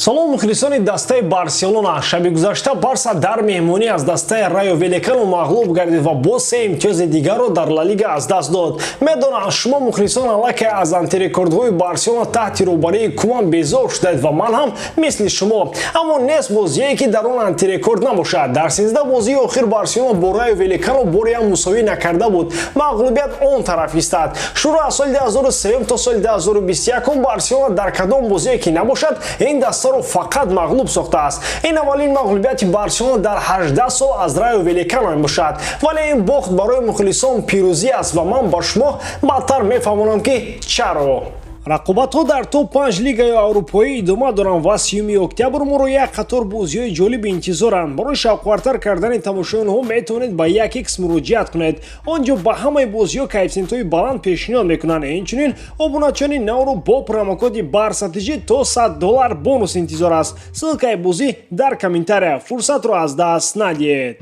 Салом, мухлисони дастаи Барселона. Шаби гузашта Барса дар меҳмонӣ аз дастаи Райо Валекано мағлуб гардид ва боз се имтиёзи дигарро дар Ла Лига аз даст дод. Медонам, шумо, мухлисон, аллакай аз антирекордҳои Барселона таҳти роҳбарии Куман безор шудаед ва ман ҳам мисли шумо. Аммо нест бозие, ки дар он антирекорд набошад. Дар 13 бозии охир Барселона бо Райо Валекано бореам мусовӣ накарда буд. Мағлубият он тараф истад. Шурӯъ аз соли 2003 то соли 2021 Барселона дар кадом бозие ки набошад, ин дастаро фақат мағлуб сохтааст. Ин аввалин мағлубияти Барселона дар 18 сол аз Райо Валекано мебошад. Вале ин бохт барои мухлисон пирӯзӣ аст ва ман ба шумо баъдтар мефаҳмонам, ки чаро. Рақобатҳо дар топ 5 лигаи аврупоӣ идома доранд ва 30 октябр моро як қатор бозиҳои ҷолиб интизоранд. Барои шавқовартар кардани тамошои онҳо метавонед ба 1x муроҷиат кунед. Он ҷо ба ҳамаи бозиҳо коэффисиентҳои баланд пешниҳод мекунанд. Инчунин обуначиёни навро бо промокоди БАРСАТЖ то 100 доллар бонус интизор аст. Ссылкаи бозӣ дар комментария. Фурсатро аз даст надиҳед.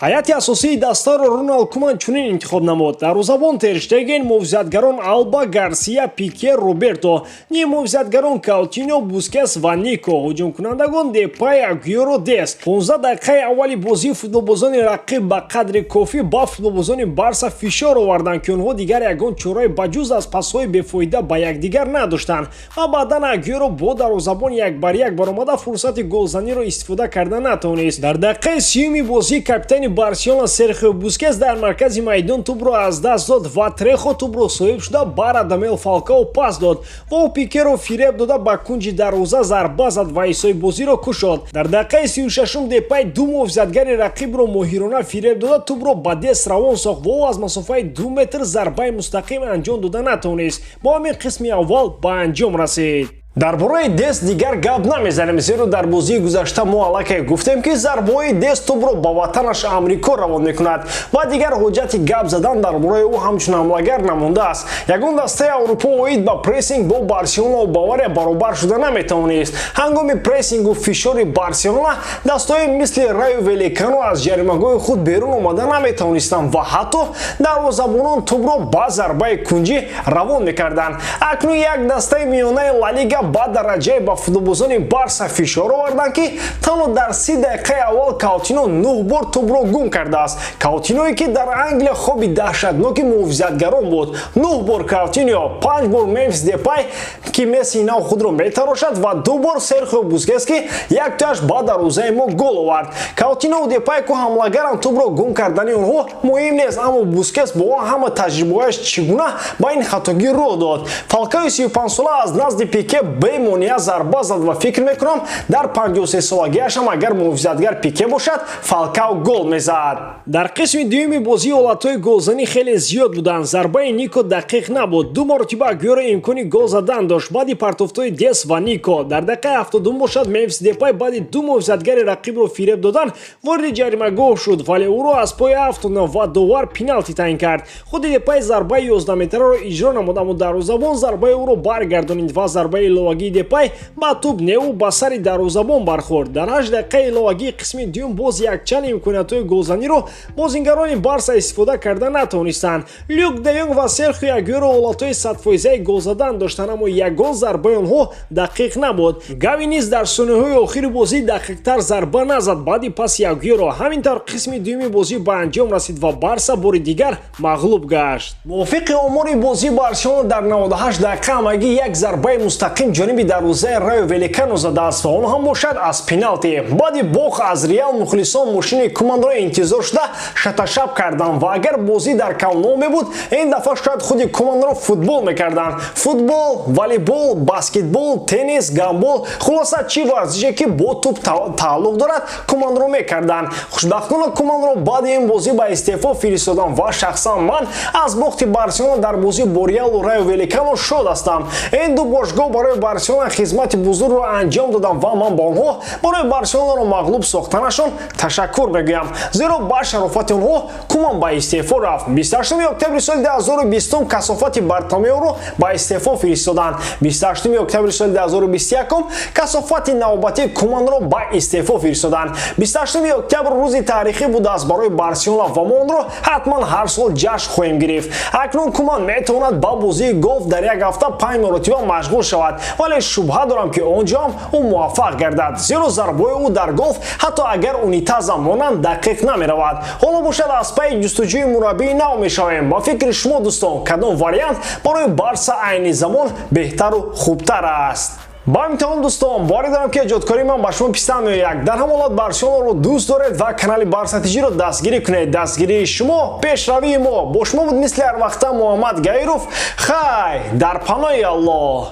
Ҳайати асосии дастаро Роналд Куман чунин интихоб намуд: дарвозабон Тер Штеген, муҳофизатгарон Алба, Гарсия, Пике, Роберто, ниммуҳофизатгарон Каутино, Бускес ва Нико, ҳуҷумкунандагон Депай, Агюро, Дест. 15 дақиқаи аввали бозии футболбозони рақиб ба қадри кофӣ ба футболбозони Барса фишор оварданд, ки онҳо дигар ягон чораи ба ҷуз аз пасҳои бефоида ба якдигар надоштанд ва баъдан Агюро бо дарвозабон як бар як баромада, фурсати голзаниро истифода карда натавонист. Дар дақиқаи 30-уми бозӣ капитани Барселона Серхио Бускес дар маркази майдон тӯбро аз даст дод ва Трехо тӯбро соҳиб шуда, ба Радамел Фалкао пас дод ва ӯ Пикеро фиреб дода, ба кунҷи дарвоза зарба зад ва ҳисоби бозиро кушод. Дар дақиқаи 36-ум Депай ду муҳофизатгари рақибро моҳирона фиреб дода, тӯбро ба Дест равон сохт ва ӯ аз масофаи 2 метр зарбаи мустақим анҷом дода натавонист. Бо ҳамин қисми аввал ба анҷом расид. Дар бораи Дест дигар гап намезанем, зеро дар бозии гузашта мо аллакай гуфтем, ки зарбаҳои Дест тӯбро ба ватанаш Амрико равон мекунад ва дигар ҳоҷати гап задан дар бораи ӯ ҳамчун ҳамлагар намондааст. Ягон дастаи Аврупо оид ба прессинг бо Барселона Бавария баробар шуда наметавонист. Ҳангоми прессингу фишори Барселона дастаҳои мисли Райо Валекано аз ҷаримагоҳи худ берун омада наметавонистанд ва ҳатто дарвозабонон тӯбро ба зарбаи кунҷӣ равон мекарданд. Акнун як дастаи миёнаи Ла Лига ба дараҷае ба футболбозони Барса фишор оварданд, ки танҳо дар 30 дақиқаи аввал Каутино нӯҳ бор тӯбро гум кардааст. Каутиное, ки дар Англия хоби даҳшатноки муҳофизатгарон буд. Нӯҳ бор Каутино, панҷ бор Мемфис Депай, ки Месси нав худро метарошад, ва ду бор Серхио Бускес, ки яктояш ба дарвозаи мо гол овард. Каутинову Депай ку ҳамлагарам, тӯбро гум кардани онҳо муҳим нест, аммо Бускес бо он ҳама таҷрибаҳояш чӣ гуна ба ин хатогӣ роҳ дод? Фалкаои 35-сола аз назди Пике бемонеа зарба зад ва фикр мекунам, дар 53-солагиашам агар муҳофизатгар Пике бошад, Фалкао гол мезад. Дар қисми дуюми бозӣ ҳолатҳои голзанӣ хеле зиёд буданд. Зарбаи Нико дақиқ набуд. Ду маротиба Агюро имкони гол задан дошт баъди партофтҳои Дест ва Нико. Дар дақиқаи 72 бошад, Мемфис Депай баъди ду муҳофизатгари рақибро фиреб додан вориди ҷаримагоҳ шуд, вале ӯро аз пой афтонад ва довар пеналти таъин кард. Худи Депай зарбаи 11 метраро иҷро намуд, аммо дарвозабон зарбаи ӯро баргардонид ва зарбаи иловагии Депай ба тӯб неву ба сари дарвозабон бархӯрд. Дар 8 дақиқаи иловагии қисми дуюм боз якчанд имкониятҳои голзаниро бозингарони Барса истифода карда натавонистанд. Люк де Йонг ва Серхио Агюро ҳолатҳои садфоизаи голзадан доштанд, аммо ягон зарбаи онҳо дақиқ набуд. Гави низ дар сониҳои охири бозӣ дақиқтар зарба назад баъди паси Агюро. Ҳамин тавр қисми дуюми бозӣ ба анҷом расид ва Барса бори дигар мағлуб гашт. Мувофиқи омори бозӣ, Барселона дар 98 дақиқа ҳамагӣ як зарбаи мустақим ҷониби дарвозаи Райо Валекано задааст ва он ҳам бошад аз пеналти. Баъди бохт аз Реал мухлисон мошини Куманро интизор шуда, шаташаб карданд ва агар бозӣ дар Камп Ноу мебуд, ин дафъа шояд худи Куманро футбол мекарданд. Футбол, волейбол, баскетбол, теннис, гандбол, хулоса, чӣ варзише ки бо тӯб тааллуқ дорад, Куманро мекарданд. Хушбахтона, Куманро баъди ин бозӣ ба истеъфо фиристодам ва шахсан ман аз бохти Барселона дар бозӣ бо Реалу Райо Валекано шод ҳастам. Ин ду бошгоҳ барои Барселона хизмати бузургро анҷом додам ва ман ба онҳо барои Барселонаро мағлуб сохтанашон ташаккур мегӯям, зеро ба шарофати онҳо Куман ба истеъфо рафт. 28 октябри соли 2020 касофати Бартомеоро ба истеъфо фиристоданд. 28 октябри соли 2021 касофати навбатии Куманро ба истеъфо фиристоданд. 28 октябр рӯзи таърихӣ будааст барои Барселона ва мо онро ҳатман ҳар сол ҷашн хоҳем гирифт. Акнун Куман метавонад ба бозии голф дар як ҳафта панҷ маротиба машғул шавад. Вале шубҳа дорам, ки он ҷо ҳам ӯ муваффақ гардад, зеро зарбаҳои ӯ дар голф, ҳатто агар унитазам монанд, дақиқ намеравад. Ҳоло бошад, аз пайи ҷустуҷӯи мураббии нав мешавем. Ба фикри шумо, дӯстон, кадом вариант барои Барса айни замон беҳтару хубтар аст? Ба ҳамин тамом, дӯстон. Боварӣ дорам, ки эҷодкории ман ба шумо писанд меояд. Дар ҳамон ҳолат Барселонаро дӯст доред ва канали Барса ТЖ-ро дастгирӣ кунед. Дастгирии шумо — пешравии мо. Бо шумо буд, мисли ҳар вақта, Муҳаммад Гаиров. Хай, дар паноҳи Аллоҳ.